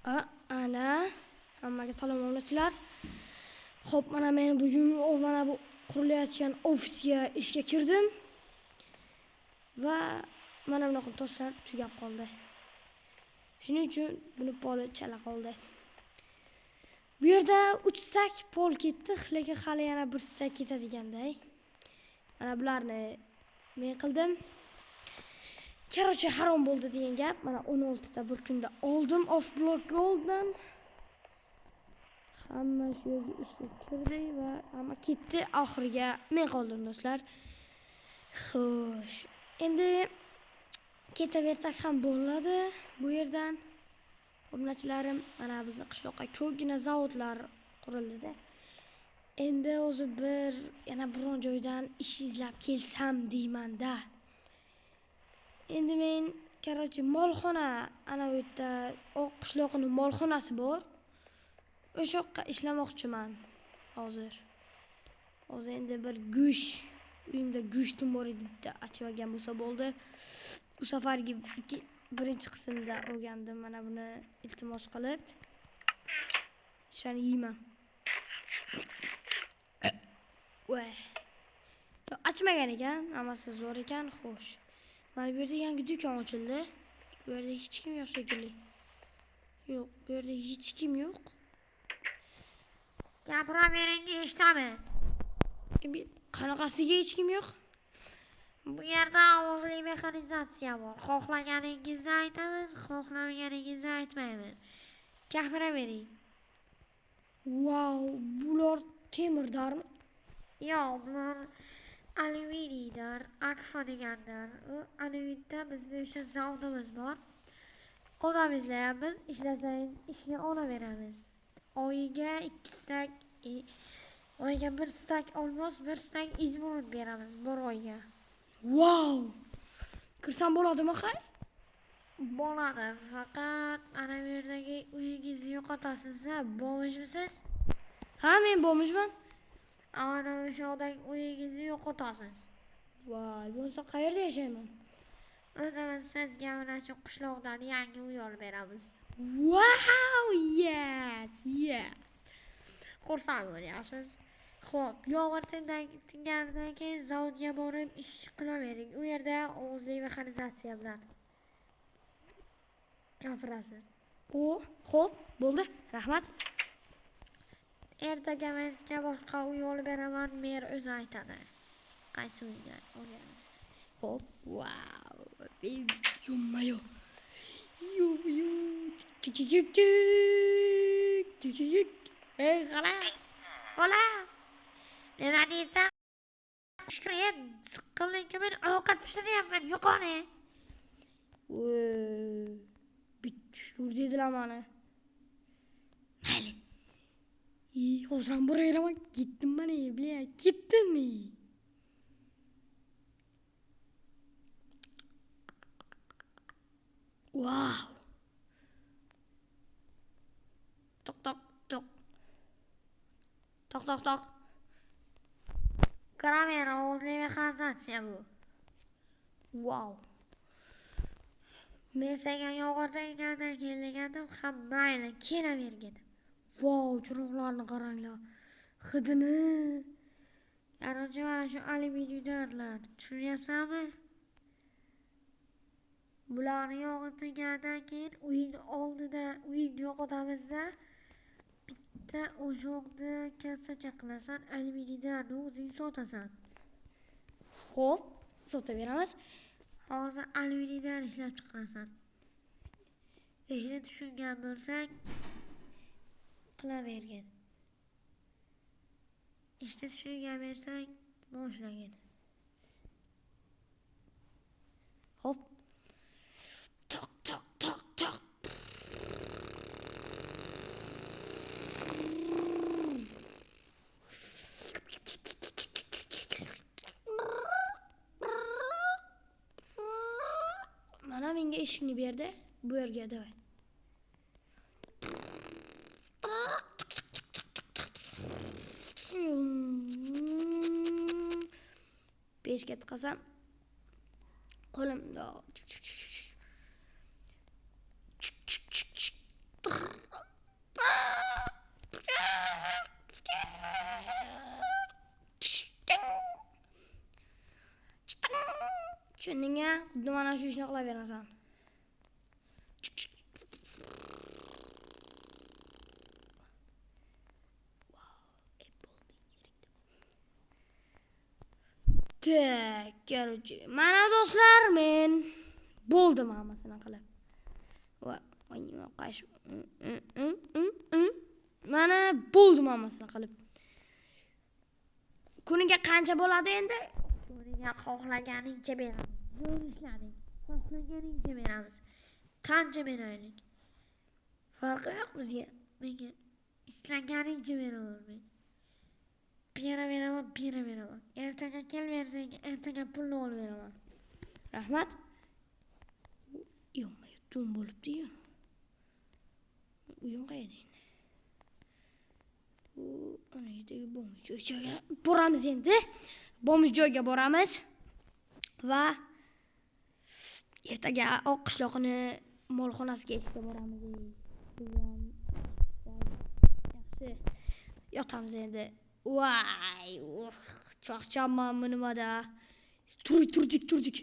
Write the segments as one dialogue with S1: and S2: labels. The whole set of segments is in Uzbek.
S1: Ana, hammaga salom obunachilar. Xo'p, mana men bugun mana bu qurilayotgan ofisga ishga kirdim. Va mana bunaqa toshlar tugab qoldi. Shuning uchun buni poli chala qoldi. Bu yerda 3 stak pol ketdi, lekin hali yana 1 stak ketadiganday. Mana bularni men qildim. Короче, harom bo'ldi degan gap. Mana 16 ta bir kunda oldim off block golddan. Hamma shu yerga ishga kirdi va hamma ketdi. Oxiriga men qoldim do'stlar. Xo'sh, endi ketaversak ham bo'ladi bu yerdan. Obunachilarim, mana bizni qishloqqa ko'pgina zavodlar qurildi-da. Endi o'zi bir yana biron joydan ish izlab kelsam deyman-da. Endi men, короче, molxona, ana u yerda oq qishloqining molxonasi bor. O'sha yoqqa ishlamoqchiman hozir. Hozir endi bir go'sht, uyimda go'shtim bor edi, bitta achib olgan bo'lsa bo'ldi. Bu safargi birinchi qismda olgandim mana buni iltimos qilib. O'shani yeyman. Voy. Achmagan ekan, hammasi zo'r ekan, xo'sh. Mana bu yerda yangi do'kon ochildi. Bu yerda hech kim yo'q shekilli. Yo'q, bu yerda hech kim yo'q.
S2: Gapiravering, eshitamiz.
S1: Qanaqasiga hech kim yo'q?
S2: Bu yerda ovozli mexanizatsiya bor. Xohlaganingizni aytamiz, xohlamaganingizni aytmaymiz. Gapiravering.
S1: Vau, bular temirdarmi?
S2: Yo'q, bular alyuminiydir, akfa degandir. U alyuminda bizni o'sha zavodimiz bor. Odam izlayapmiz, ishlasangiz ishga olaveramiz. Oyiga 2 stak, oyiga 1 stak olmos, 1 stak izmurud beramiz bir oyga.
S1: Vau! Kirsam bo'ladimi hay?
S2: Bo'ladi, faqat ana bu yerdagi uyingizni yo'qotasiz-a, bomijmisiz?
S1: Ha, men bomijman.
S2: Ana o'sha yoqdagi uyingizni yo'qotasiz.
S1: Voy, bo'lsa qayerda yashayman?
S2: O'zimiz sizga mana shu qishloqdan yangi uy olib beramiz.
S1: Wow, yes, yes.
S2: Xursand bo'lyapsiz. Xo'p, yomg'ir tinganidan keyin zavodga borib ish qilavering. U yerda ovozli mexanizatsiya bilan gapirasiz.
S1: O, xo'p, bo'ldi. Rahmat.
S2: Ertaga men sizga boshqa uy olib beraman, mer o'zi aytadi. Qaysi uyni olganini.
S1: Xo'p, wow. Yo-mayo. Yo-yo. Tik tik tik. Tik tik tik.
S2: Ey xola, xola. Nima deysan? Shukur, siqqinlikka men ovqat pishiryapman, yo'qoli.
S1: Bitta shukur dedilar mani. Mayli. Hozir ham boraveraman. Ketdim mana, бля, ketdimmi? Wow. Toq toq toq. Toq toq toq.
S2: Kiraver, ovozli mexanizatsiya bu.
S1: Wow.
S2: Men senga yomg'ir tingandan keyin degandim, ha mayli, kelavergin.
S1: Wow, chiroqlarni qaranglar. Hidini.
S2: Короче, mana shu alyuminiylarlar, tushunyapsanmi? Bularni yomg'ir tingandan keyin uying oldida uyingni yo'qotamizda bitta o'shoqni kassacha qilasan, alyuminiylarni o'zing sotasan.
S1: Xo'p, sotaveramiz.
S2: Hozir alyuminiydan ishlab chiqarasan. Ishni tushungan bo'lsang, qilavergin. Ishni tushungan bersang, boshlagin.
S1: Xo'p. Toq toq toq toq. Mana menga eshikni berdi. Bu yerga davay. Pechga tiqasam qo'limda. Xuddi mana shu ishni qilaverasan. Так, короче, mana do'stlar, men bo'ldim hammasini qilib. Va mana bo'ldim hammasini qilib. Kuniga qancha bo'ladi endi?
S2: Kuniga xohlaganingcha beramiz. Zo'r ishlading. Xohlaganingcha beramiz. Qancha beraylik?
S1: Farqi yo'q bizga.
S2: Menga ishlaganingcha beraman men. Beraman, beraman. Ertaga kelversang, ertaga pulni olib beraman.
S1: Rahmat. Yo'q, tun bo'libdi-yu. Uyim qayerda endi? U ana yerdagi bomij joyga boramiz endi. Bomij joyga boramiz va ertaga Oq qishloqni molxonasiga ishga boramiz. Yaxshi. Yotamiz endi. Voy, charchabmanmi nimada? Turdik.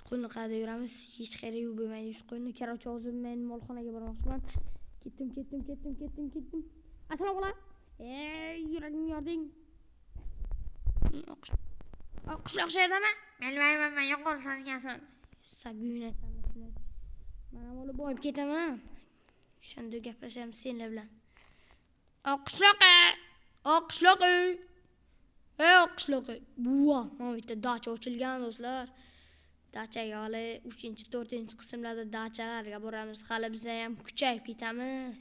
S1: Qo'lni qayerda yuramiz? Hech qayerga yuvib bo'lmaydi yuz qo'lni. Короче, hozir men molxonaga bormoqchiman. Ketdim. Assalomu alaykum. Ey, yuragimni yording. Oq qishloq shu yerdami?
S2: Bilmayman, men yo'qolsan ekansan.
S1: Sabiyni. Mana olib boyib ketaman. O'shanda gaplashamiz senlar bilan. Oq qishloq. Oq qishloq. Ey, oq qishloq. Buva, mana bu yerda dacha ochilgan do'stlar. Dachaga hali 3-4 qismlarda dachalarga boramiz. Hali biz ham kuchayib ketamiz.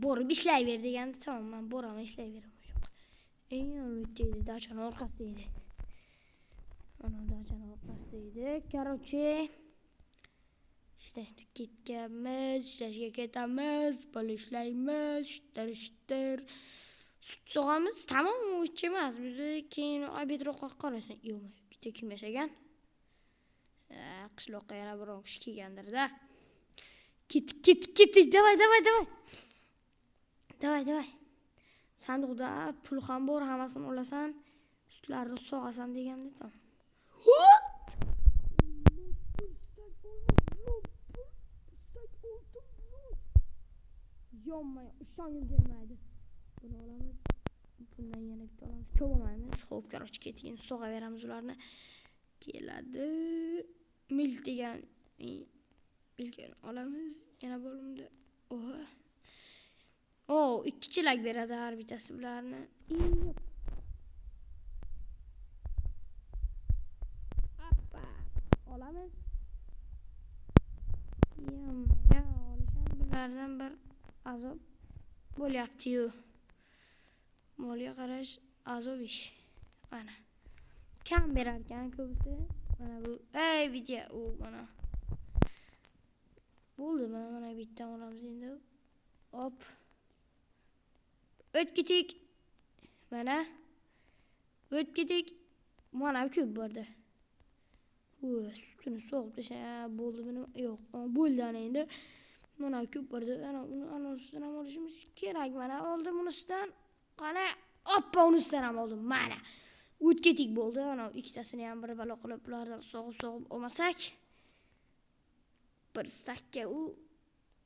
S1: Borib ishlayver deganda tamom, men boraman, ishlayveraman. Eng yerda dachani orqasida edi. Ana dachani orqasida edi. Короче, ishlashga ketganmiz, ishlashga ketamiz, pul ishlaymiz, shtir. Sut sog'amiz, tamom, u hech emas. Bizni keyin obedroqqa qarasin. Yo'q, bitta kim yashagan? Qishloqqa yana biron kishi kelgandir-da. Ketdik. Davay. Davay. Sanduqda pul ham bor, hammasini olasan, sutlarni sog'asan deganda tamom. Yonmay, ishongim kelmaydi. Buni olamiz. Bundan yana bitta olamiz. Ko'p olmaymiz. Xo'p, короче, ketgin sog'averamiz ularni. Keladi. Milk degan milkni olamiz. Yana bo'limda. Oha. O, 2 chelak beradi har bittasi bularni. Yo'q. Appa, olamiz. Ya, olisham bulardan bir azob bo'lyapti-yu. Molga qarash azob ish. Mana. Kam berar ekan ko'pisi. Mana bu, ey video, u mana. Bo'ldi, mana bitta olamiz endi. Hop. O't ketik. Mana. O't ketik. Mana ko'p bordi. Sutini so'g'ib tasha, bo'ldi buni. Yo'q, bo'ldi ana endi. Mana ko'p bordi. Ana uni ustidan ham olishimiz kerak. Mana oldim unisidan. Qani, oppa unisidan ham oldim. Mana. O't ketik bo'ldi. Ana ikkitasini ham bir balo qilib ulardan sog'ib olmasak, bir stakka u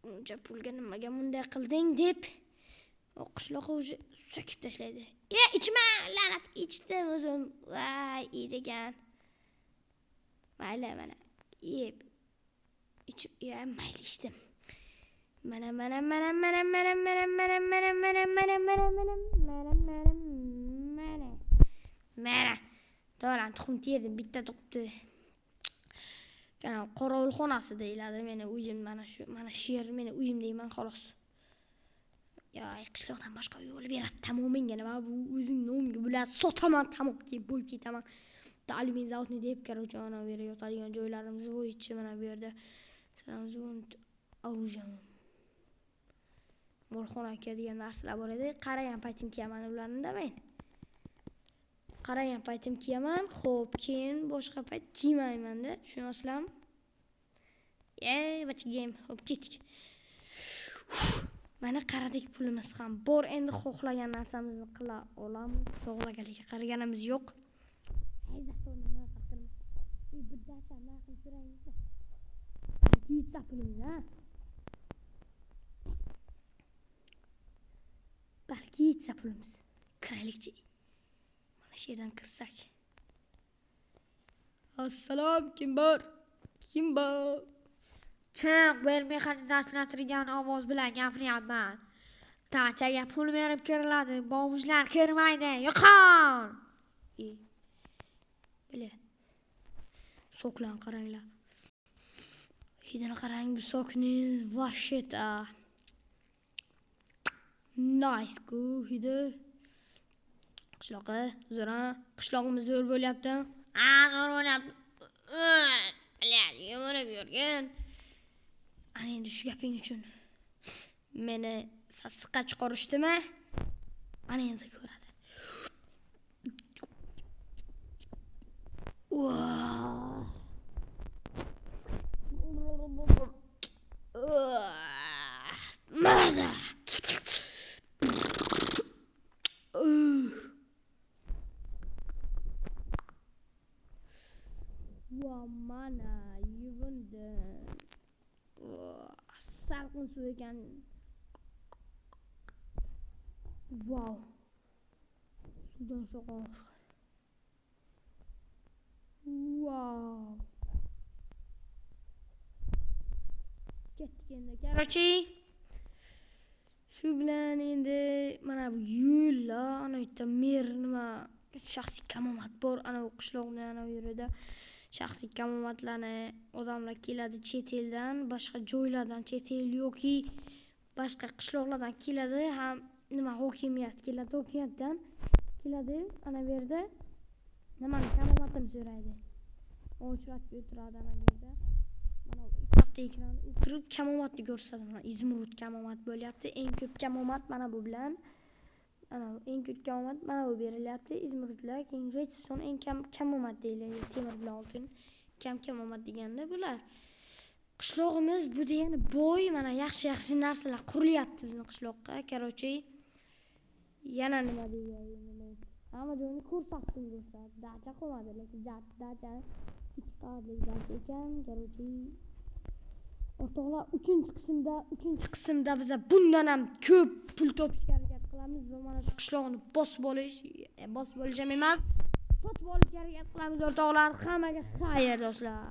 S1: uncha pulga nimaga bunday qilding deb qishloqqa o'zi so'kib tashlaydi. Ichma, la'nat, ichdim o'zim. Voy, degan. Mayli, mana yeb ichib, ya mayli ichdim. Mana mana mana mana mana mana mana mana mana mana mana mana mana mana mana mana. Dolan tuxum terdim, bitta tuxumni. Qorovulxonasi deyiladi meni uyim, mana shu, mana shu yer meni uyim deyman xolos. Ya qishloqdan boshqa uy olib beradi tamom menga nima bu o'zim nomimga bo'ladi, sotaman tamom, keyin bo'yib ketaman. Alyumin zavodni deb короче ana bu yerda yotadigan joylarimiz bo'yicha mana bu yerda оружие molxona aka degan narsalar bor edi. Qaragan paytim kiyaman ularni men. Qaragan paytim kiyaman, xo'p, keyin boshqa payt kiymayman-da, tushunyapsizlarmi? Ey, bacha game, xo'p, ketdik. Mana qaradik, pulimiz ham bor, endi xohlagan narsamizni qila olamiz. Xohlaganligiga qaraganimiz yo'q. Bir dachani narxini so'raymiz. Balki yetsa pulimiz, ha? Balki yetsa pulimiz. Kiraylikchi. Mana shu yerdan kirsak. Assalom, kim bor? Kim bor?
S2: Chiq, bu yer mexanizatsiyalantirilgan ovoz bilan gapiryapman. Dachaga pul berib kiriladi, bomjlar kirmaydi. Yo'qol!
S1: Bile. Soklarni qaranglar. Hidini qarang bu sokni, vahshat. Nice ku hidi. Qishloqqa zo'r, ha? Qishlog'imiz zo'r bo'lyapti. Ha, zo'r bo'lyapti. Bile, yemirib yurgin. Ana endi shu gaping uchun meni sassiqqa chiqarishdimi? Ana endi ko'radi. Wow. Maza. Va mana yuvindim. Salqin suv ekan. Wow. Suvdan sho'qon chiqadi. Wow. Ketdik endi. Короче, shu bilan endi mana bu yo'llar, ana yerda mer nima shaxsiy kamomat bor, ana u qishloqni ana u yerida shaxsiy kamomatlarni odamlar keladi chet eldan, boshqa joylardan, chet el yoki boshqa qishloqlardan keladi, ham nima hokimiyat keladi, hokimiyatdan keladi, ana bu yerda nimani kamomatini so'raydi. Ochratga o'tiradi ana bu yerda. Mana katta ekranda o'tirib kamomatni ko'rsatadi. Mana izumrud kamomat bo'lyapti. Eng ko'p kamomat mana bu bilan. Ana eng ko'p kamomat mana bu berilyapti. Izumrudlar, keyin redstone eng kam kamomat deyiladi. Temir bilan oltin kam kamomat deganda bular. Qishlog'imiz bu degani boy, mana yaxshi-yaxshi narsalar qurilyapti bizning qishloqqa. Короче, yana nima deydi men? Hamma joyini ko'rsatdim do'stlar. Dacha qolmadi, lekin dacha 2 qavatli dacha ekan. Короче, o'rtoqlar, 3-qismda biza bundan ham ko'p pul topishga harakat qilamiz va mana shu qishloqni bosib olish, bosib olish ham emas, sotib olishga harakat qilamiz o'rtoqlar. Hammaga xayr do'stlar.